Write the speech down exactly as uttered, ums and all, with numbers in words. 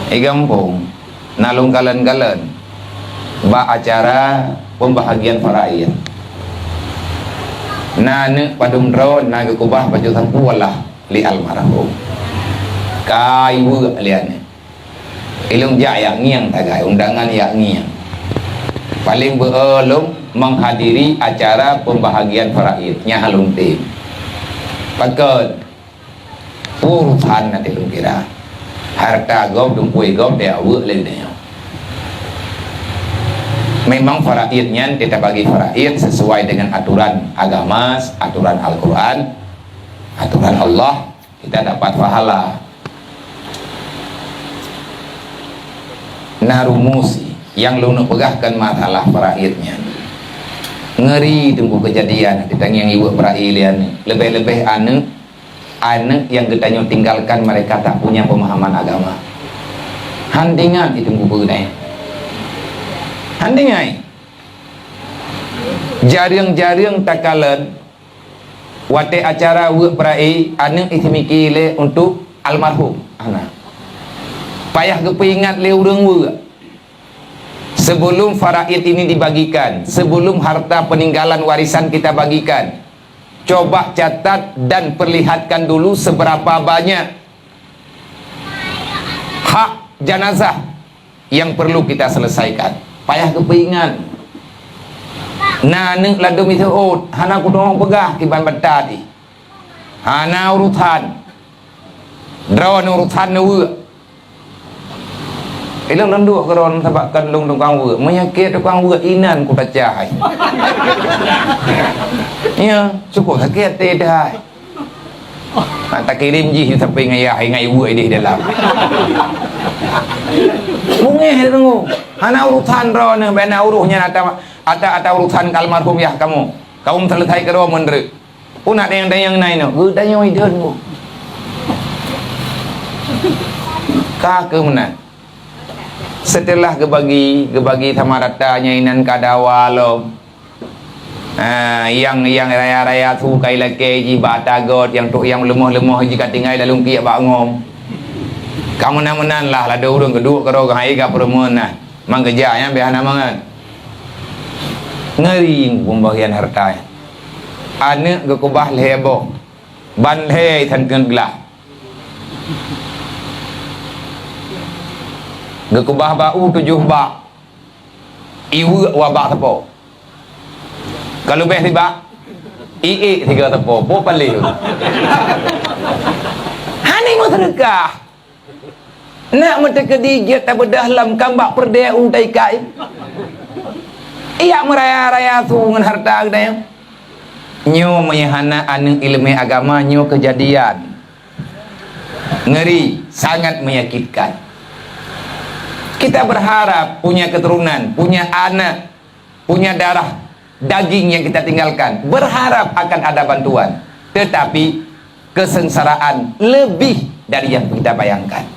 Di gampông na lôn kalon-kalon bak acara pembahagian faraid. Na aneuk padum droe na geukubah baju sapeue lah lé almarhum. Ka iweuek lé aneuk. Ilôn jak yak ngieng tagai, undangan yak ngieng. Paléng beu-o lôn menghadiri acara pembahagian faraid nyang lôn tem. Pakon? Urusan nanti lôn kira. Harta gob, dumpui gob, dia aweuek lé nyoe. Memang faraid nyan kita bagi faraid sesuai dengan aturan agama, aturan Al-Quran, aturan Allah, kita dapat pahala. Nah, rumus yang lôn peugahkan masalah faraid nyan. Ngeri teungku kejadian, kita nyang iweuek faraid nyan. Lebih-lebih aneuk Aneuk nyang geutanyoe tinggalkan mereka tak punya pemahaman agama. Han teuingat itu buku nyan. Han teuingat. Jareueng-jareueng takalon watée acara weuek peura'i aneuk iseumiki lé untuk almarhum. Hana. Payah geupeuingat lé ureuëng weuek. Sebelum faraid ini dibagikan, sebelum harta peninggalan warisan kita bagikan, coba catat dan perlihatkan dulu seberapa banyak hak jenazah yang perlu kita selesaikan. Payah geupeuingat. Na aneuk ladom iseuôt, hana kuteurimong peugah kiban banta jih. Hana urusan. Droeneuh urusan neuweuek. Ilôn lôn duek keudroe sabab kon lôn tukang weuek. Meunyo keu tukang weuek inan kutacah hai. Ya, syukur sakét teuh hai. Nak takirém jih sampai ngon yah ngon ibu idéh dalam. Mungéh deungoe. Hana urusan droeneuh, bèk na uruh nyan ata, ata, ata urusan almarhum yah kamoe. Kamoe selesai keudroe meunurot. Pun nak dayang-dayang na inoe, geutanyoe idon bu. Ka keu meunan. Setelah geubagi, geubagi sama rata nyan inan ka dawa lom. Ha, nyang, nyang raya-raya su ka ilakée jih bak ata göt, nyang trok nyang leumoh-leumoh jih ka tinggai lalong kiek bak ngom. Ka meunan-meunan lah, lado ureuëng geuduek keudroe keuhai ka peureumeun nah. Mang keujak nyan bèk hana mangat. Ngeri pembagian harta nyan. Aneuk geukeubah lhèe boh, ban lhèe isan keuneuk glah. Geukeubah bak u tujoh bak, iweuek wabak sapo. Ka leubeh sibak, iék sigoe sapo, po paléh. Hana meuseudeukah. Nak meuteukedi jeuet tabeudoh lom kambak peureudée u taikai. Iyak meuraya-raya su ngon harta geutanyoe. Nyoe meuhana aneuk ileumé agama nyoe keujadian. Ngeri, sangat menyakitkan. Kita berharap punya keturunan, punya anak, punya darah daging yang kita tinggalkan, berharap akan ada bantuan. Tetapi kesengsaraan lebih dari yang kita bayangkan.